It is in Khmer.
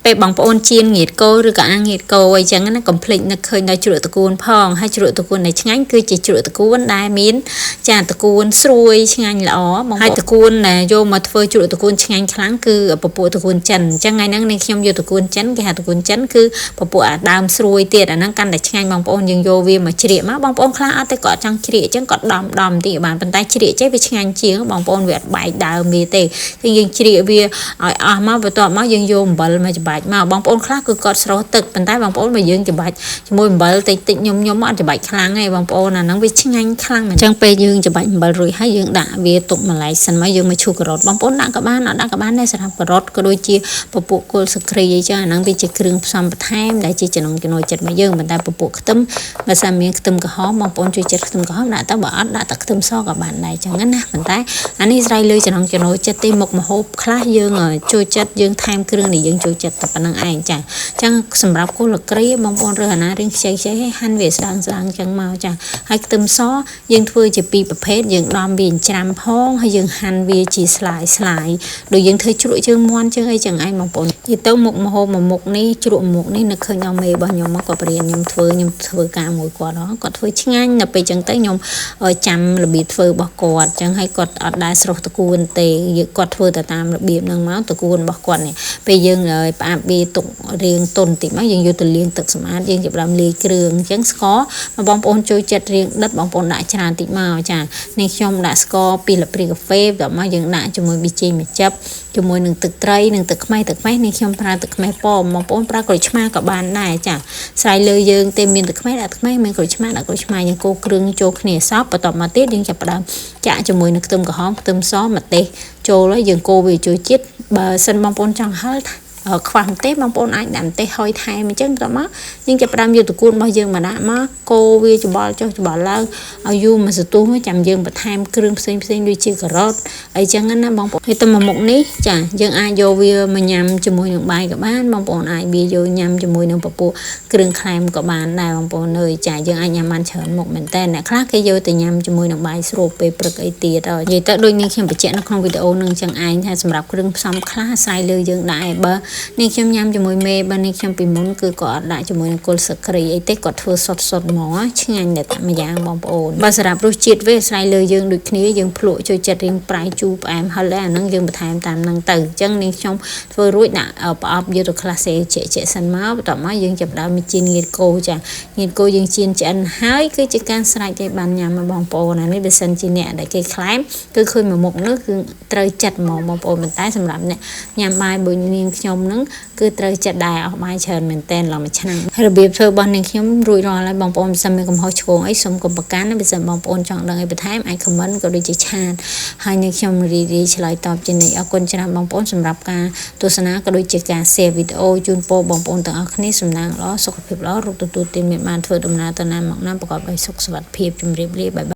ពេលបងប្អូនចៀនងៀតគោឬក៏អាំងងៀតគោអីចឹងណាកុំភ្លេចនឹកឃើញដល់ជ្រក់ត្រកួនផងហើយជ្រក់ត្រកួនដែលឆ្ងាញ់គឺជាជ្រក់ត្រកួនដែលមានចាត្រកួនស្រួយឆ្ងាញ់ល្អបងហើយត្រកួនដែលយកមកធ្វើជ្រក់ត្រកួនឆ្ងាញ់ខ្លាំងគឺពពួកត្រកួនចិនអញ្ចឹងថ្ងៃហ្នឹងនាងខ្ញុំយកត្រកួនចិនគេហៅត្រកួនចិនគឺពពួកអាដើមស្រួយទៀតអាហ្នឹងកាន់តែឆ្ងាញ់បងប្អូនយើងយកវាមកជ្រៀកមកបងប្អូនខ្លះអត់ទេគាត់ចង់ជ្រៀកអញ្ចឹងគាត់ដំដំតិចបានប៉ុន្តែជ្រៀកចេះវាឆ្ងាញ់ជាងបងប្អូនវាអត់បែកដើមវាទេអញ្ចឹងយើងជ្រៀកវាឲ្យអស់មកបន្ទាប់មកយើងយកអំបិលមកច្បាច់មកបងប្អូនខ្លះគឺគាត់ស្រុះទឹកប៉ុន្តែបងប្អូនបើយើងច្បាច់ជាមួយអំបិលតិចតិចញុំញុំអត់ច្បាច់ខ្លាំងទេបងប្អូនអាហ្នឹងវាឆ្ងាញ់ខ្លាំងមែនអញ្ចឹងពេលយើងច្បាច់អំបិលរួចហើយយើងដាក់វាទុកម្លែកសិនមកយើងមកឈូសការ៉ុតបងប្អូនដាក់ក៏បានអត់ដាក់ក៏បានដែរសម្រាប់ការ៉ុតក៏ដូចជាពពួកគល់សក្រីអីចឹងអាហ្នឹងវាជាគ្រឿងផ្សំបន្ថែមដែលជាចំណង់ចំណូលចិត្តរបស់យើងប៉ុន្តែពពួកខ្ទឹមបើសិនមានខ្ទឹមក្រហមបងប្អូនជួយចិត្តខ្ទឹមក្រហមដាក់ទៅបើអត់ដាក់តែខ្ទឹមសក៏បានដែរចឹងណាប៉ុន្តែអានេះស្រ័យលើចំណង់ចំណូលចិត្តទេមុខម្ហូបខ្លះយើងចូលចិត្តយើងថែមគ្រឿងដែលយើងចូលចិត្តតែប៉ុណ្្នឹងឯងចាអញ្ចឹងសម្រាប់គល់ក្រីបងប្អូនរើសអាណារៀងខ្ចីខ្ចីឲ្យហាន់វាស្ដើងស្ដើងចឹងមកចាហើយខ្ទឹមសយើងធ្វើជាពីរប្រភេទយើងដំវាច្រាំផងហើយយើងហាន់វាជាស្លាយស្លាយដូចយើងធ្វើជ្រក់ជើងមាន់ជើងអីចឹងឯងបងប្អូននិយាយទៅមុខម្ហូបមួយមុខនេះជ្រក់មុខនេះនឹកឃើញដល់មេរបស់ខ្ញុំមកគាត់បរៀនខ្ញុំធ្វើខ្ញុំធ្វើការមួយគាត់ហ៎គាត់ធ្វើឆ្ងាញ់ដល់ពេលចឹងទៅខ្ញុំចាំរបៀបធ្វើរបស់គាត់ចឹងហើយគាត់អត់ដែលស្រុះតកួនទេគាត់ធ្វើទៅតាមរបៀបហ្នឹងមកតកួនរបស់គាត់នេះពេលយើងផ្អាប់វាទុករៀងតុនតិចមកយើងយកទៅលាងទឹកសម្អាតយើងចាប់ផ្ដើមលាយគ្រឿងអញ្ចឹងស្ករបងប្អូនចូលចិត្តរៀងដិតបងប្អូនដាក់ច្រើនតិចមកចានេះខ្ញុំដាក់ស្ករ2ស្លាបព្រាកាហ្វេបន្ទាប់មកយើងដាក់ជាមួយប៊ីចេងមួយចិបជាមួយនឹងទឹកត្រីនិងទឹកខ្មេះទឹកខ្មេះនេះខ្ញុំប្រើទឹកខ្មេះប៉មបងប្អូនប្រើក្រូចឆ្មាក៏បានដែរចាស្រ័យលើយើងទេមានទឹកខ្មេះដាក់ទឹកខ្មេះមានក្រូចឆ្មាដាក់ក្រូចឆ្មាយើងកូរគ្រឿងចូលគ្នាសពបន្ទាប់មកទៀតយើងចាប់ផ្ដើមចាក់ជាមួយនឹងខ្ទឹមក្រហមខ្ទឹមសម្ទេសចូលហើយយើងកូរវាចូលជាតិបើសិនបងប្អូនចង់ហឹរខ្វះម្ទេសបងប្អូនអាចដាក់ម្ទេសហុយថែមអញ្ចឹងបន្ទាប់មកយើងចាប់ផ្ដើមយកត្រកួនរបស់យើងមកដាក់មកកូរវាច្បល់ចុះច្បល់ឡើងឲ្យយូរមួយសន្ទុះមកចាំយើងបន្ថែមគ្រឿងផ្សេងផ្សេងដូចជាការ៉ុតអីចឹងណាបងប្អូនហើយទៅមកមុខនេះចាយើងអាចយកវាមកញ៉ាំជាមួយនឹងបាយក៏បានបងប្អូនអាចវាយកញ៉ាំជាមួយនឹងពពួកគ្រឿងក្លែមក៏បានដែរបងប្អូនអើយចាយើងអាចញ៉ាំបានច្រើនមុខមែនតើអ្នកខ្លះគេយកទៅញ៉ាំជាមួយនឹងបាយស្រូបពេលព្រឹកអីទៀតហើយនិយាយទៅដូចនេះខ្ញុំបញ្ជាក់នៅក្នុងវីដេអូនឹងចឹងឯងថាសម្រាប់គ្រឿងផ្សំខ្លះអាស្រ័យលើយើងដែរបើនេះខ្ញុំញ៉ាំជាមួយមេបើនេះខ្ញុំពីមុនគឺក៏អត់ដាក់ជាមួយនឹងគល់សក្រីអីទេគាត់ធ្វើសុតសុតហ្មងឆ្ងាញ់តែតែម្យ៉ាងបងប្អូនបើសម្រាប់រសជាតិវាអាស្រ័យលើយើងដូចគ្នាយើងភ្លក់ចូលចិត្តរៀងប្រៃជូរផ្អែមហឹរអាហ្នឹងយើងបន្ថែមតាមហ្នឹងទៅអញ្ចឹងនេះខ្ញុំធ្វើរួចដាក់ប្រអប់យកទៅក្លាសេជាក់ជាក់សិនមកបន្ទាប់មកយើងចាប់ដើមមកចៀនងៀតគោចាងៀតគោយើងចៀនឆ្អិនហើយគឺជាការស្រេចទេបានញ៉ាំបងប្អូនអានេះបើសិនជាអ្នកដែលគេក្លែមគឺឃើញមួយមុខនោះគឺត្រូវចិត្តហ្មងបងប្អូនប៉ុន្តែសម្រាប់អ្នកញ៉ាំបាយមួយនាងខ្ញុំហ្នឹងគឺត្រូវចិត្តដែរអស់បាយច្រើនមែនតែនឡើងមួយឆ្នាំរបៀបធ្វើរបស់នាងខ្ញុំរួចរាល់ហើយបងប្អូនបើសិនមានកំហុសឆ្គងអីសូមកុំប្រកាន់ណាបើសិនបងប្អូនចង់ដឹងអីបន្ថែមអាច comment ក៏ដូចជាchat ហើយនាងខ្ញុំរីករាយឆ្លើយតបជានិច្ចអរគុណច្រើនបងប្អូនសម្រាប់ការទស្សនាក៏ដូចជាការ share វីដេអូជូនពរបងប្អូនទាំងអស់គ្នាសំណាងល្អសុខភាពល្អរកទទួលទានមានបានធ្វើដំណើរទៅណាមកណាប្រកបដោយសុខសុវត្ថិភាពជម្រាបលា bye.